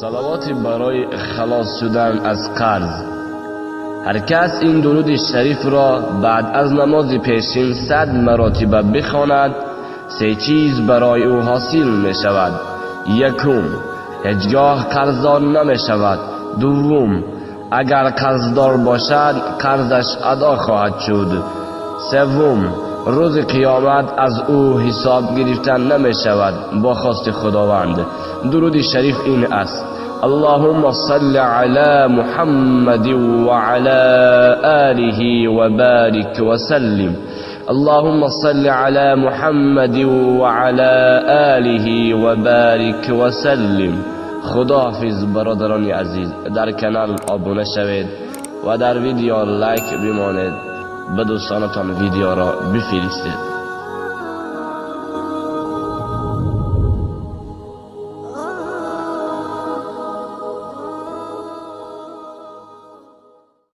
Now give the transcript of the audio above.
Салавоти барои халос шудан аз қарз. Ҳар кас ин дуруди шарифро баъд аз намози пешин 100 маротиба бихонад, се чиз барои ӯ ҳосил мешавад. Якум, ҳеҷгоҳ қарздор намешавад. Дуввум, агар қарздор бошад, қарзаш адо хоҳад шуд. Севум, рӯзи қиёмат аз ӯ ҳисоб гирифта намешавад бо хости Худованд. Дуруди шариф ин аст: Аллоҳумма салли ала Муҳаммад ва ала олиҳи ва борик ва саллим. Аллоҳумма салли ала Муҳаммад ва ала олиҳи ва борик ва саллим. Худоҳофиз, бародарони азиз, дар канал обуна шавед ва дар видео лайк бимонед, ба дӯстонатон видеоро бифиристед.